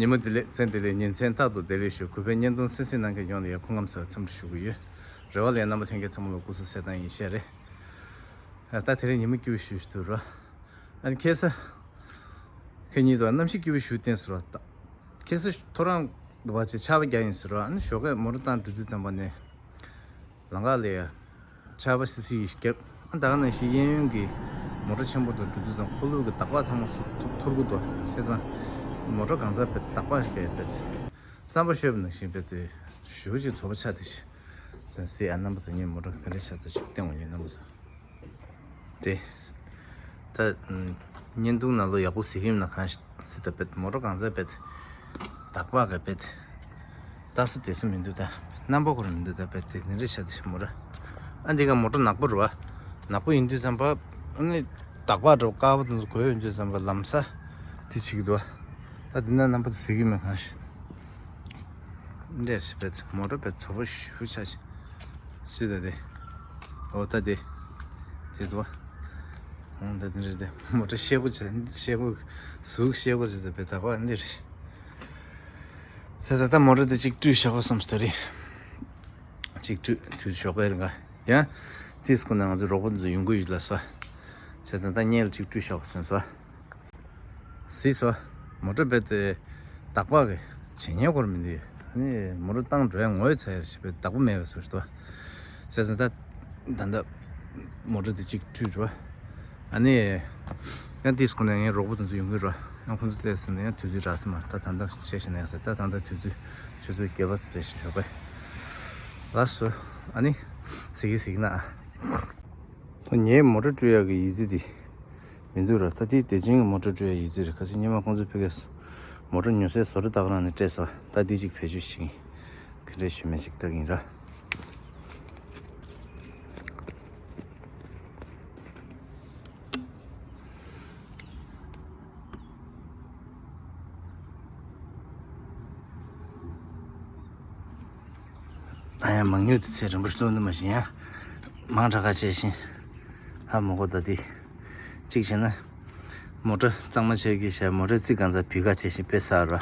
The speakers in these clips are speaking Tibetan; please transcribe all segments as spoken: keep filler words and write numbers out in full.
ཉིན་མོ་བདེ་ལེགས། མཚན་བདེ་ལེགས། ཉིན་མཚན་རྟག་ཏུ་བདེ་ལེགས་ཞུ། གུས་པས་བརྙན་ཐུང་གསན་གཟིགས་གནང་མཁན་ཡོངས་ལ་ཡང་སྐུ་ཁམས་བཟང་བའི་འཚམས་འདྲི་ཞུ་གི་ཡོད། རེ་བ་ལ་ཡང་རྣམ་པ་ལྷན་རྒྱས་ཚང་མ་ལ་སྐུ་གཟུགས་གསལ་ཐང་ཡིན་ཤེས་རེད། ད་དེ་རིང་ཉིན་མོ་སྐྱིད་པོ་ཞིག་ཞུ་འདུག་ར། ཨ་ནི་ཁ་སང་ཁ་ཉིན་དུ་གནམ་གཤིས་སྐྱིད་པོ་ཞིག་བསྟན་སོང་ར། ད་ཁ་སང་ཐོ་རངས་བ་ཆེ་ཆར་པ་རྒྱག་ཡིན་ཟེར་ར། ཨ་ནི་ཞོགས་ཀས་མོ་ཊ་བཏང་འགྲོ་དུས་ཙམ་པ་ནས། ལམ་ཁ་ལ་ཡ་ཆར་པ་སིབ་སིབ་ཞིག་བརྒྱབ། ཨ་ད་ག་ནང་བཞིན་གཡས་གཡོན་གྱི་མོ་ཊ་ཆེན་པོ་དང་འགྲོ་དུས་ཙམ་ཁོར་ཡུག་གི་འདག་པ་ཚང་མ་སུབ་ཐུར་ཐུར་གི་འདུག་བྱས་ཙང་། མོ་ཊ་གང་ཚ་བས་འདག་པ་ཞིག་བས་ཏེ། རྩམ་པ་བཤོས་པ་ནང་བཞིན་བས་ཏེ། ཞུ་ཅིག་ཚོ་པ་ཆགས་ཏེ་ཞིག་ཟེར་ཡ། རྣམ་པ་ཚོ་ངའི་མོ་ཊ་ག་འདྲ་ཆགས་ཚར་ཅིག་སྟོན་འོང་ཡིན་རྣམ་པ་ཚོ། དེ། ད། བརྙན་ཐུང་ནང་ལོ་ཡག་པོ་གཟིགས་ཡིན་ན་གང་ཞིག་ད་བེད་མོ་ཊ་གང་ཚ་བེད། འདག་པ་གི་བེད། ད་སུ་དེ་སུ་མི་འདུག་ད། རྣམ་པ་ཁོ་རང་མི་འདུག་ད་བེད། དེ་ནི་རེ་ཤ་དེ་མོ་ཊ། ཨ་འདི་ག་མོ་ཊ་ནག་པོ་རེད་བ། ནག་པོ་ཡིན་དུས་ཙམ་པ། ཨ་ནི་འདག་པ་འདྲ་བོ་དཀར་པོ་དེ་ཚོ་གོས་ཡོང་དུས་ཙམ་པ་ལམ་ས་དེ་ཆིག་འདུག་བ། ད་དེ་ན་རྣམ་པ་ཚོ་གཟིགས་ཡིན་ན་གང་ཞིག་འདྲེར་བེད་མོ་ཊ་བེད་ཚོ་པོ་ཞུ་ཆ་ཆེ། སུས་ད་དེ། ཨོ་ད་དེ། དེ་དུ་བ། ཨོ་ད་དེ་རེད་དེ། མོ་ཊ་ཤེལ་སྒོ་ཆ་ཤེལ་སྒོ། གཟུགས་ཤེལ་སྒོ་ཆ་ད་བེད་ད་བ་འདིར། ས་ས་ད་མོ་ཊ་དེ་གཅིག་བཀྲུས་བཞག་པ་བསམ་སྟ་རེད། གཅིག་བཀྲུས་དུས་ཞོགས་པའི་རིང་ག་ཡང་། དེས་ཁོ་ན་ང་ཚོ་རོགས་པ་འདི་ཚོ་ཡོང་གི་ཡོད་ལ་ས། ས་ས་ད་སྔོན་ལ་གཅིག་བཀྲུས་བཞག་པ་བསམ་ས། གཟིགས་སོ། མོ་ཊ་རྦད་དེ་འདག་པ་གི་བྱེད་ཉན་སྐོར་མི་འདུག་ཨ་ནི་མོ་ཊ་བཏང་འགྲོ་ཡ་ངོ་ཡ་ཚ་ཡ་ཞིག་བས་འདག་པ་མེད་པའི་བཟོ་ཞིག་འདུག་ཟེར་ཟེར་ད། ད་ལྟ་མོ་ཊ་དེ་གཅིག་བཀྲུས་འགྲོ། ཨ་ནི་ཡང་ཏིས་ཁོ་ན་ངའི་རོགས་པ་དེ་ཚོ་ཡོང་གི་རོ། ཡང་ཁོ་ཚོ་སླེབས་ཟིན་ན་ཡང་དུས་ཚོད་རག་ས་མ་རེད། ད་ད་ལྟ་བཤད་ཤེས་ན་ཡང་ཟེར། ད་ད་ལྟ་དུས་ཚོད་ཆུ་ཚོད་བརྒྱད་པ་ཟེར་ཞིག་ཞོགས་པས། ལགས་སོ། ཨ་ནི་གཟིགས་གི་གཟིགས་ན་ཨ། ད་ངའི་མོ་ཊ་བཀྲུ་ཡག་གི་ཡི་ཙི་འདི་མི་འདུག་ར། ད་དེ་བདེ་ཆེན་གྱི་མོ་ཊ་བཀྲུ་ཡག་ཡི་ཙི་རེད། ཁ་སང་ཉི་མ་ཁོང་ཚོ་ཕ་གིར་མོ་ཊ་ཉོ་སའི་བཟོ་གྲྭ་ལྟ་ག་རང་ནས་སྤྲད་སོང་། ད་དེ་གཅིག་བེད་སྤྱོད་བྱེད་ཀྱིན། ག་འདྲས་ཞུ་མེད་ཅིག་ལྟ་གིན་ར། ཨ་ཡ་མང་ཉུང་དུ་ཚེ་རིན་པོ་ཆེ་སྟོན་དུ་མ་བཞིན་ཡང་མང་དྲགས་ཁ་བྱས་ཤིང་། ཧ་མ་གོ་ད་དེ། གཅིག་བྱས་ན། མོ་ཊ་གཙང་མ་ཆགས་ཀྱི་ཤ་མོ་ཊ་རྩིག་གང་ཚ་བི་ག་བྱས་ཤིང་དཔེ་ཟ་ར།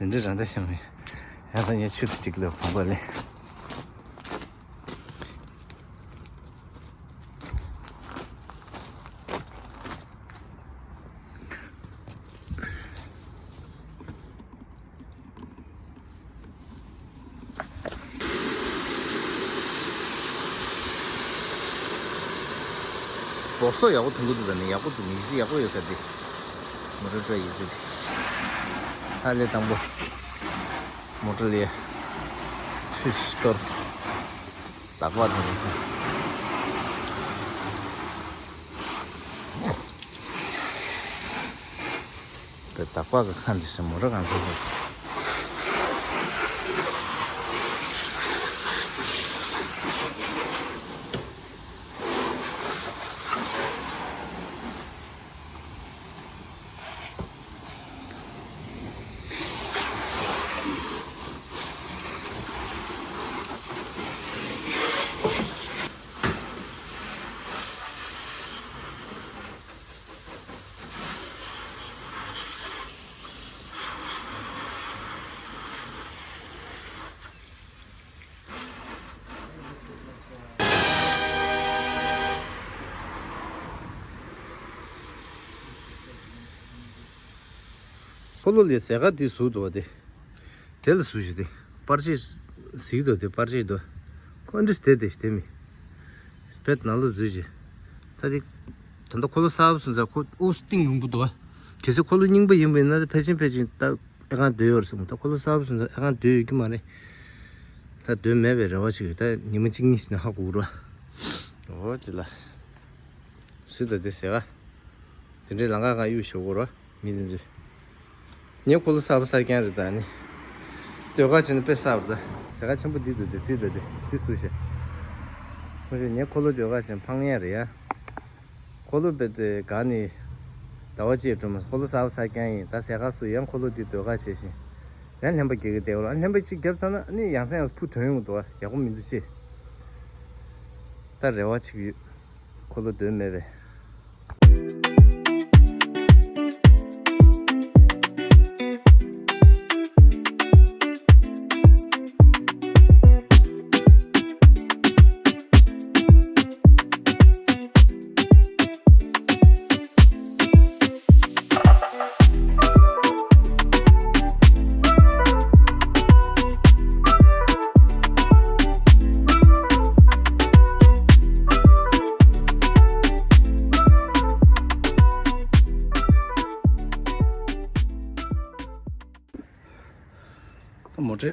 འདི་འདྲ་རང་ད་ཤ་མི། ཡང་ད་ངས་ཆུ་དེ་གཅིག་ལ་གོམ་པ་ལས། སྦོག་སོག་ཡག་པོ་ཐོན་གི་འདུག་ད་ནི་ཡག་པོ་འདུག་མི་ཚེ་ཡག་པོ་ཡོད་ས་དེ། མོ་ཊ་བཀྲུ་ཡི་ཚེ་དེ། ཧ་ལས་དང་པོ། མོ་ཊ་ལས། ཆུ་ཞིག་གཏོར། འདག་པ་དང་རེད་ས། དེ་འདག་པ་གི་ཁ་འདི་ཞིག་མོ་ཊ་གང་ཚོད་ལས། ཁོ་ལོ་ལས་ཟས་ག་དེ་ཟུག་འདུག་བ་དེ། དེ་ལ་ཟུག་ཞིག་དེ། པར་ཆས་གཟིགས་འདུག་དེ་པར་ཆས་འདུག་ཁོ་འདྲ་དེ་དེ་དེ་མི། བེད་ནང་ལོ་འཛུལ་ཞིག་ད་དེ། ད་ལྟ་ཁོ་ལོ་གསར་པ་སོང་ཙང་ཁོ་ཨུ་སྟེང་ཡོང་གི་འདུག་བ། གལ་སྲིད་ཁོ་ལོ་རྙིང་པ་ཡིན་པ་ཡིན་ན་ཕལ་ཆེར་ཕལ་ཆེར་ད། ཨེ་ཁང་སྡོད་ཡོད་རེད་བསམ། ད་ཁོ་ལོ་གསར་པ་སོང་ཙང་ཨེ་ཁང་སྡོད་ཡོད་ཀྱི་མ་རེད། ད་སྡོད་མེད་པའི་རེ་བ་ཞིག་ཡོད། ད་ཉི་མ་གཅིག་གཉིས་ཤིག་ནས་ཧ་གོ་གི་རེད། འོ་ཙི་ལ། སུ་ད་དེ་ཟེར་ག་དེ་འདྲའི་ལམ་ཁ་སྒང་གཡུག་ཞོག་གོ་རེད་མི་དེ་ཚོས། ངའི་ཁོ་ལོ་གསར་པ་གསར་རྐྱང་རེད། ད་ནི་ཟློས་གར་བྱས་ན་དཔེ་གསར་པ། ད་ཟློས་གར་ཆེན་པོ་འདི་འདུག་དེ་སུ་ད་དེ་དེ་སུ་ཞེས། ཁོ་ཞེས་ངའི་ཁོ་ལོ་ཟློས་གར་བྱས་ན་ཕངས་ཡས་རེད་ཡ། འཁོར་ལོ་རྦད་དེ་ག་ནི། ཟླ་བ་གཅིག་སྒྲོལ་མ་འཁོར་ལོ་གསར་པ་གསར་རྐྱང་ཡིན། ད་ཟས་ཁ་སུ་ཡང་འཁོར་ལོ་འདི་ཟློས་གར་བྱེད་བཞིན། ཡང་ལྷན་པ་རྒྱག་གི་བསྡད་ཡོད་ལ། ལྷན་པ་གཅིག་བརྒྱབ་ཚར་ན་ནི་ཡང་སེ་ཡང་སེ་འཕུར་ཐོན་ཡོང་གི་འདུག་ཡག་པོ་མི་འདུག་ཅེས། ད་རེ་བ་ཅིག་ཡོད། འཁོར་ལོ་སྡོད་མེད་པས། མོ་ཊའི་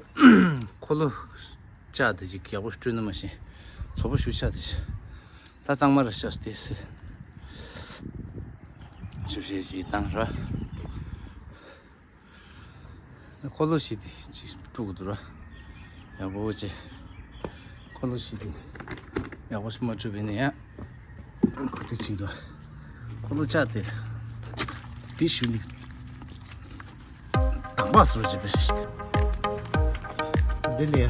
འཁོར་ལོ་ལྕགས་དེ་ཅིག་ཡག་པོ་སྤྲོད་ན་མ་ཤེས། ཚོ་པོ་ཞུ་ཆགས་དེ་ཤ། ད་གཙང་མ་ར་ཤ་སྟེ་སེ། ཆུ་བཤད་ཅིག་བཏང་ར། འཁོར་ལོ་ཞིག་དེ་ཅིག་དཀྲུག་དགོས་འདུག་ར། ཡག་པོ་བྱས། འཁོར་ལོ་ཞིག་དེ་ཡག་པོ་ཞིག་མ་དཀྲུག་པ་ཡིན་ན་ཡང་། ཁོ་དེ་ཅིག་འདུག་འཁོར་ལོ་ལྕགས་དེ་དེ་ཞུ་ནི། དང་པ་སོར་བྱེད་པའི་འདི་ལས་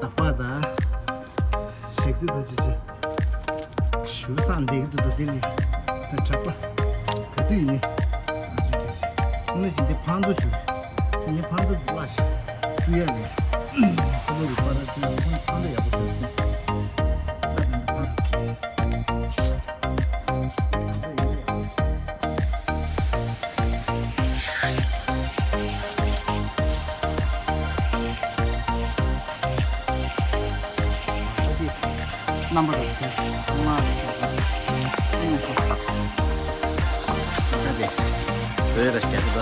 དང་པ་དང་ཞག་རྩི་དང་ཅི་ཅི་ཞུ་བསམ་འདེགས་འདུག་འདི་ལས་དྲག་པ་ག་དུས་ཡིན་ནི། ཨ་ཅི་ཅི་ཅི་ནི་ཅི་འདི་ཕང་དུ་ཆུ་ནི་ཕང་དུ་ལ་ཞིག་ཆུ་ཡ་ནི་ཁོ་ལོ་རུ་པ་ར་ཆུ་ཕང་དུ་ཡག་པོ་ཐོན་སོང་། རྣམ་པ་རེད་དེ། ཚང་མ་རེད་དེ། ཨེ་ནས་སོ། ད་དེ། བོད་ར་སྐྱ་གི་ད།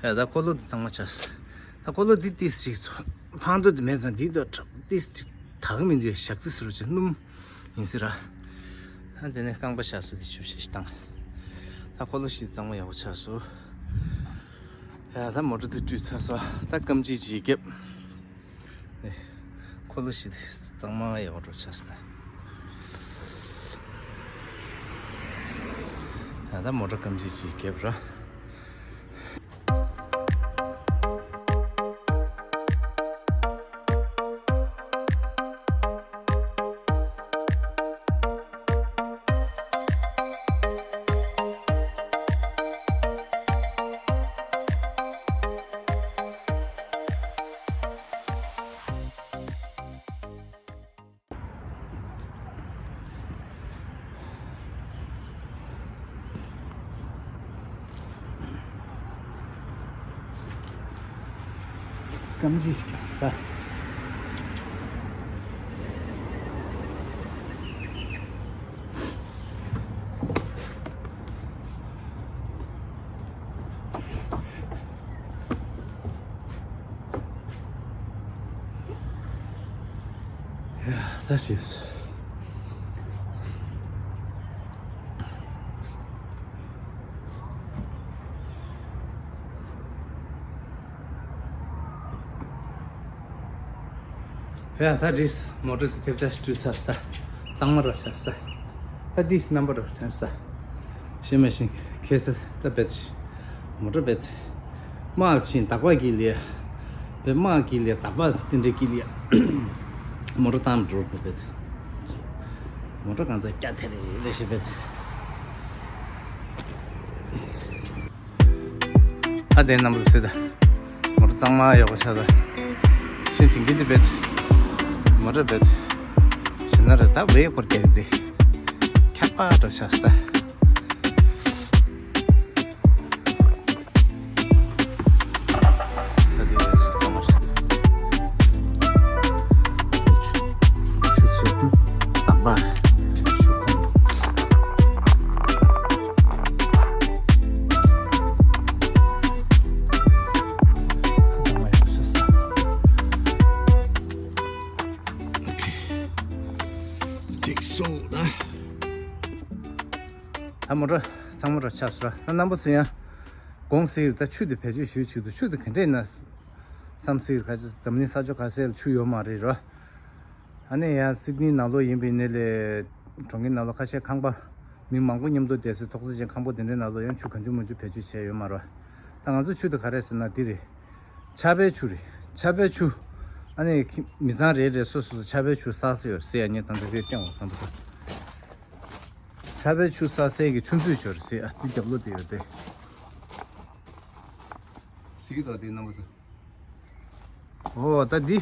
ཡ་ད་འཁོར་ལོ་འདི་གཙང་མ་ཆགས། ད་འཁོར་ལོ་འདི་ཏིས་ཅིག་ཚོ་ཕང་དོ་འདི་མེད་ཙང་འདི་དོ་ཏིས་ཅིག་དག་མི་འདུག་ཞག་རྩི་ཟེར་བ་ཅིག་སྣུམ་ཡིན་ཟེར་ར། ཨ་དེ་ནས་རྐང་པ་བཞག་སོ་འདི་ཆུ་བཤད་ཞིག་བཏང་། ད་འཁོར་ལོ་ཞིག་གཙང་མ་ཡག་པོ་ཆགས་སོ། ཡ་ད་མོ་ཊ་འདི་བཀྲུས་ཚར་སོ། ད་སྐམ་ཅིག་ཅིག་བརྒྱབ། ཨེ། འཁོར་ལོ་ཞིག་གཙང་མ་ཡག་པོ་འགྲོ་ཆགས་སོང་ད། ད་ལྟ་མོ་ཊ་སྐམ་ཅིག་ཅིག་བརྒྱབ་ར། སྐམ་ཅིག་ཞིག་ད། ཡ་ད་རེད། ཡ་ད་རེད། མོ་ཊ་དེ་ཐེབས་ཆག་བཀྲུས་ཚར་ས། གཙང་མ་ར་ཆགས་ས། ད་འདིས་རྣམ་པ་ར་ཐོན་ས། ཤེས་མ་ཤེས་ཁེ་ས་ད་བེད། མོ་ཊ་བེད། དམག་ཕྱིན་དག་པ་གི་ལས། བེད་དམག་གི་ལས་དག་པ་དེ་འདྲའི་གི་ལས། མོ་ཊ་བཏང་འགྲོ་དགོས་བེད། མོ་ཊ་གང་ཚ་སྐྱ་དེ་རེ་རེ་ཞིག་བེད། ཨ་དེ་རྣམ་པ་ཚོ་གཟིགས་དང་། མོ་ཊ་གཙང་མ་ཡག་པོ་ཆགས་དང་། ཤིན་དིང་གི་དེ་བེད། མོ་ཊ་བེད། ཤིན་ན་རེ་ད་བེ་སྐོར་སྐྱེལ་དེ། ཁྱག་པ་འགྲོ་ཆགས་ས། ད་མོ་ཊ་ཚང་མ་ར་ཆགས་སོང་ར། ད་རྣམ་པ་ཚོ་ཡང་དགོངས་སེལ། ད་ཆུ་དེ་བེད་སྤྱོད་ཞུ་ཆུ་དུ་ཆུ་དེ་ག་འདྲས་ན་བསམ་སེལ། ཁ་ཅིག་འཛམ་གླིང་ས་ཕྱོགས་ག་སེལ་ཆུ་ཡོད་མ་རེད་ར། ཨ་ནི་ཡང་སིད་ནི་ནང་ལོགས་ཡིན་པའི་ནི་ལས་གྲོང་ཁྱེར་ནང་ལོགས་ཁ་ཤས་ཁང་པ་མི་མང་པོ་མཉམ་དུ་བསྡད་སའི་ཐོག་བརྩེགས་ཅན་ཁང་པ་དེ་འདྲའི་ནང་ལོགས་ཡང་ཆུ་གང་བྱུང་མང་བྱུང་བེད་སྤྱོད་བྱས་ཡོད་མ་ར། ད་ང་ཚོ་ཆུ་དེ་ག་རེ་ཟེར་ན་འདི་རེད། ཆར་པའི་ཆུ་རེད། ཆར་པའི་ཆུ། ཨ་ནི་ཁྱི་མི་ཚང་རེ་རེ་སོ་སོ་སོ་ཆར་པའི་ཆུ་བསགས་སྲོལ་ཡོད་རེད་ཟེར་ཡ། ངས་ད་ལྟ་དེ་སྐྱོང་བ་དང་པོ་སོ། ཆར་པའི་ཆུ་བསགས་སའི་གི་ཆུ་མཛོད་ཅིག་ཡོད་རེད་ཟེར་ཡ། ཨ་དེ་རྒྱབ་ལོགས་དེ་ཡོད་དེ། གཟིགས་ཀྱི་འདུག་དེ་རྣམ་པ་ཚོ། ཨོ་ད་འདི།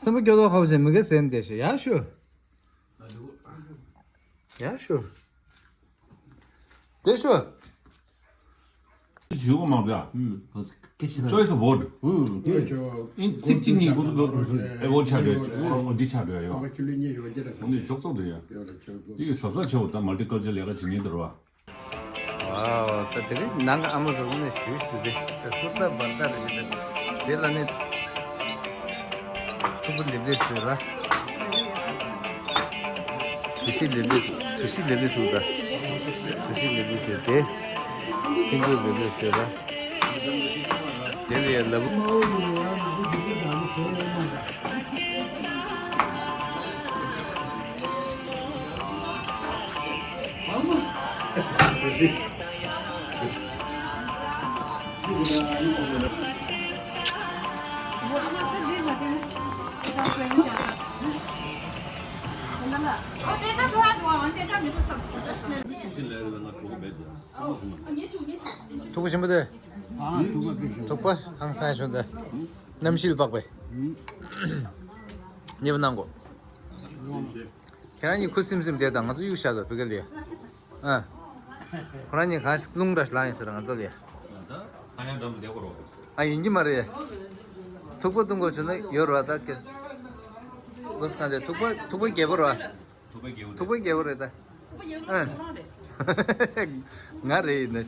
སེམས་པ་སྐྱོ་ཏོག་ཁ་པོ་བྱས་མི་དགའ་ཟེར་ནས་བསྡད་ཤག་ཡར་ཤོག་ཡར་ཤོག་བསྡད་ཤོག་ཞུ་གོ་མང་པོ་ཡ། ཨུམ། ཁོ་ཚོ་སྐད་ཆ་ཆོའི་སི་བོ་ཊི། ཨུམ། ཨིན་ཚིག་གཅིག་གཉིས་ཁོ་ཚོ་ཨེ་བོ་ཊི་ཆགས་འདུག་ཨོ་འདི་ཆགས་འདུག་ཡ། འོ་འདི་ཕྱོགས་ཚོགས་འདུག་ཡ། འདི་གི་གཟབ་གཟབ་བྱེད་འོ། ད་མལ་ཊི་ཀལ་ཅར་ལས་ཀ་བྱེད་མཁན་དེ་རེད་བ། ཝའོ། ད་དེ་རིང་ནང་གི་ཨ་མ་རུ་ནས་ཞུས་ཞུས་ཏེ་ཧུར་ཐག་འབར་ཐག་རེད་ཤག་དེ་ལ་ནི་ཐུག་པ་ལེབ་ལེབ་བཟོས་ར། གྲོ་ཞིབ་ལེབ་ལེབ། གྲོ་ཞིབ་ལེབ་ལེབ་བཟོས་ད། གྲོ་ཞིབ་ལེབ་ལེབ་བཟོས་ཏེ། ཚིག་འགོས་ལེབ་ལེབ་བཟོས་ར། དེ་ལ་ཡ་ལབ། ཐུག་པ་ཆེན་པོ་དེ། ཨ་ཐུག་པ་ཆེན་པོ། ཐུག་པ་ཧང་སང་བྱུང་དེ། གནམ་གཤིས་ལ་དཔག་པའི། ཨུམ། གཉིས་པ་གནང་གོ། ཁྱེད་རང་གཉིས་ཁུ་སིམ་སིམ་བསྡད་དང་། ང་ཚོ་གཡུག་བཞག་དང་བུ་ག་ལི། ཨ། ཁོ་རང་གཉིས་གང་ཞིག་རླུང་འདྲ་ཞིག་ལངས་ཡིན་ཟེར། ང་ཚོ་ལི། ད་ཁ་ཡང་འགྲམ་དུ་བསྡད་དགོས་རོགས། ཨ་ཡིན་གྱི་མ་རེད། ཐུག་པ་བཏུང་དགོས་བྱུང་ན་ཡོད་རོགས། ད་ཀེ་ལོས་གང་དེ་ཐུག་པ་ཐུག་པ་རྒྱལ་པོ་རོགས། ཐུག་པའི་རྒྱལ་པོ་ཐུག་པའི་རྒྱལ་པོ་རེད་ད། ཨ། ང་རེད་ཡིན་ན།